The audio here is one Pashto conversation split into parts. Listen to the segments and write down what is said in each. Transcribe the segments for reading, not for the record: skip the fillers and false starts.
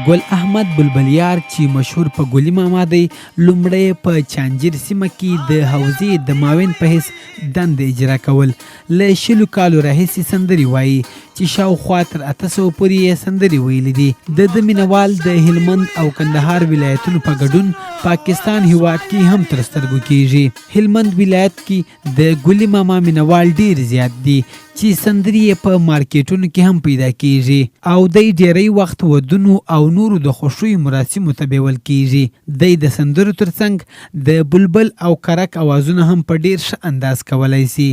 ګل احمد بلبلیار چې مشهور په ګلي ماما دی، لومړی په چانجیر سیمه کې د حوزې د معاون په حیث دنده اجرا کول. له 20 کالو راهیسې سندرې وایي چې شاوخوا تر 800 پورې یې سندرې ویلې دي. د ده مینهوال د هلمند او کندهار ولایتونو په ګډون پاکستان هیواد کې هم تر سترګو کیږي. هلمند ولایت کې د ګلي ماما مینهوال ډیر زیات دي چې سندرې یې په مارکیټونو کې هم پیدا کیږي او دی ډیری وخت ودونو او نورو د خوښیو مراسمو ته بیول کیږي. دی د سندرو ترڅنګ د بلبل او کرک اوازونه هم په ډیر ښه انداز کولای شي.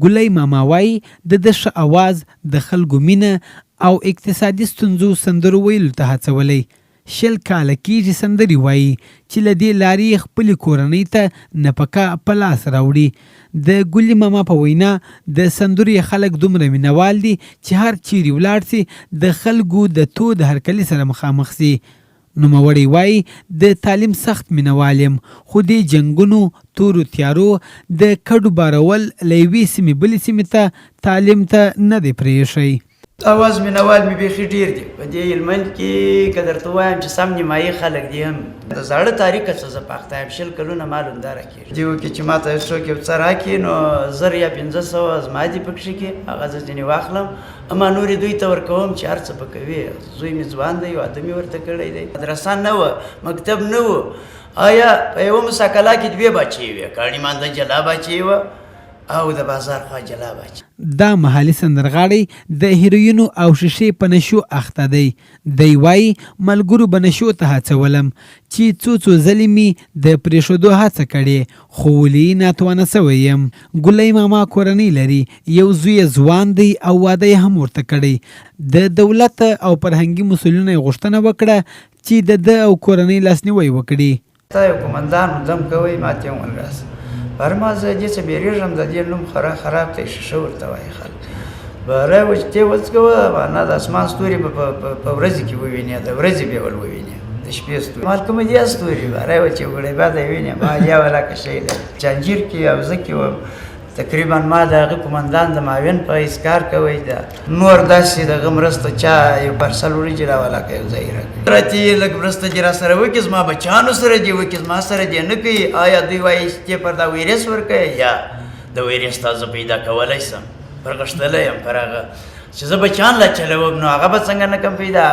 ګلی ماما وایي د ده ښه اواز، د خلکو مینه او اقتصادي ستونزو سندرو ویلو ته هڅولی. 20 کاله کېږي سندرې وايي چې له دې لارې یې خپلې کورنۍ ته نفقه په لاس راوړي. د ګلي ماما په وینا د سندرو یې خلک دومره مینهوال دي چې هر چېرې ولاړ شي د خلکو د تود هرکلي سره مخامخ شي. نوموړی وايي، د تعلیم سخت مینهوال یم، خو دې جنګونو، تورو تیارو، د کډو بارول له یوې سیمې بلې سیمې ته تعلیم ته نه دی پرېیښی. اواز مینوال مې بیخي ډېر دي په دې هلمند کې، که درته ووایم چې سم نیمایي خلک دي هم د زاړه تاریخ څخه زه په اخته یم، 20 کلونه ما لونداره کېږي. دې وکړي چې ما ته څوک یو څه راکړي نو 1000 یا 500 زما دي پکښې کې، هغه زه ځینې واخلم، اما نورې دوی ته ورکوم چې هر څه به کوي. زوی مې ځوان دی، واده مې ورته کړی دی. مدرسه نه وه، مکتب نه و. آیا په یوه مساکلا کې دوې باچې وې، کاڼي مانده جلا باچې وه او د بازار خوا جلا باچې. دا محلي سندرغاړی د هیروینو او شیشې په نشو اخته دی. دی وايي، ملګرو به نشو ته هڅولم چې څو څو ځلې مې د پرېښودو هڅه کړې خو ولې ناتوانه شوی یم. ګلی ماما کورنۍ لري، یو زوی یې ځوان دی او واده یې هم ورته کړی. د دولت او فرهنګي مسؤلینو یې غوښتنه وکړه چې د ده او کورنۍ لاسنیوی وکړي. تا یو قومندان و دم کوی ماته یې وویل راسه پر ما زه دې څه بیریږم د دې نوم خورا خراب دی شیشه ورته وایي خلک باره و چې ته وڅکوه معنا د اسمان ستوري به په ورځې کې ووینې، د ورځې به ول ووینې، د شپې ستوري مال کوم دي ستوري باره و چې وګړی بعد یې وینې ما یا ولاکه شی دی چانجیر کې او زه کې وم تقریبا ما د هغه قومندان د معاون په حیث کار کوی دا نور داسې دغه مرسته چا یو پارسل وریجې راولاکه یو ځای راکړي راته لږ مرسته دې راسره وکړي، زما بچیانو سره دې وکړي، زما سره دې نه کوي. آیا دوی وایي چې ته پر دا ویرس ورکوې یا د ویرس تا زه پیدا کولی سم، پر غښتلی یم پر هغه چې زه بچیان لا چلوم نو هغه به څنګه نه کم پیدا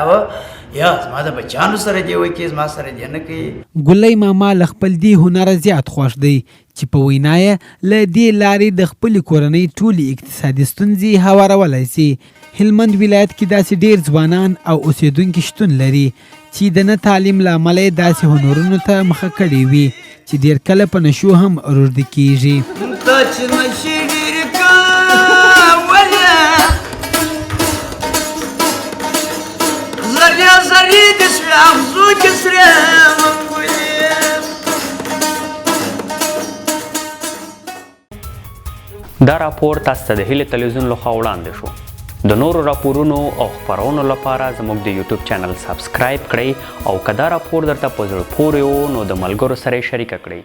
یا زما د بچیانو سره دې وکړي، زما سره دې نه کوي. ګلی ماما له خپل دې هنره زیات خوښ دی چې په وینا یې له دې لارې د خپلې کورنۍ ټولې اقتصادي ستونزې هوارولای شي. هلمند ولایت کې داسې ډېر ځوانان او اوسېدونکي شتون لري چې د نه تعلیم له امله یې داسې هنرونو ته مخه کړې وي چې ډېر کله په نشو هم روږدي کېږي. تا چې نشې ډېرې کولې ذرې ذرې دې شوې اغزو کې سرې منګولې. دا راپور تاسو ته د هیله تلویزیون لخوا وړاندې شو. د نورو راپورونو او خپرونو لپاره زموږ د یوټیوب چینل سبسکرایب کړئ او که دا راپور درته په زړه پورې و نو د ملګرو سره یې شریک کړئ.